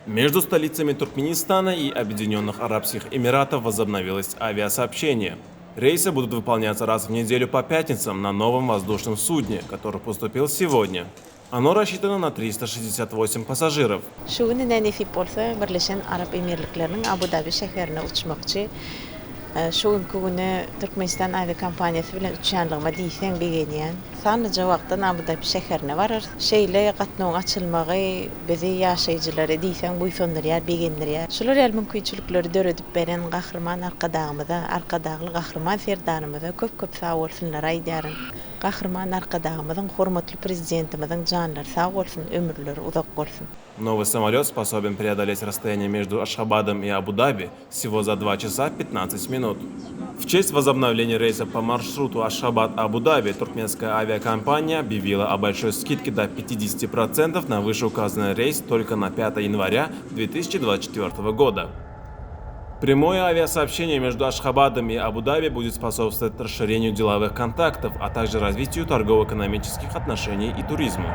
Между столицами Туркменистана и Объединенных Арабских Эмиратов возобновилось авиасообщение. Рейсы будут выполняться раз в неделю по пятницам на новом воздушном судне, который поступил сегодня. Оно рассчитано на 368 пассажиров. Şu gün ine nesip bolsa Birleşen Arap Emirlikleriniň Abu-Dabi şäherine uçmakçy. Şu günki güne Türkmenistan awiakompaniýasy bilen uçýanlygyma diýseň begenýän. Sanlyja wagtdan Abu-Dabi şäherine bararys. Şeýle gatnawyň açylmagy bizi, ýaşaýjylary diýseň buýsandyrýar, begendirýär. Şular ýaly mümkinçilikleri döredip beren Gahryman Arkadagymyza, Arkadagly Gahryman Serdarymyza köp-köp sagbolsunlary aýdýaryn. Gahryman Arkadagymyzyň, hormatly Prezidentimiziň janlary sag bolsun, ömürleri uzak bolsun! Новый самолет способен преодолеть расстояние между Ашхабадом и Абу-Даби всего за 2 часа 15 минут. В честь возобновления рейса по маршруту Ашхабад-Абу-Даби туркменская авиакомпания объявила о большой скидке до 50% на вышеуказанный рейс только на 5 января 2024 года. Прямое авиасообщение между Ашхабадом и Абу-Даби будет способствовать расширению деловых контактов, а также развитию торгово-экономических отношений и туризму.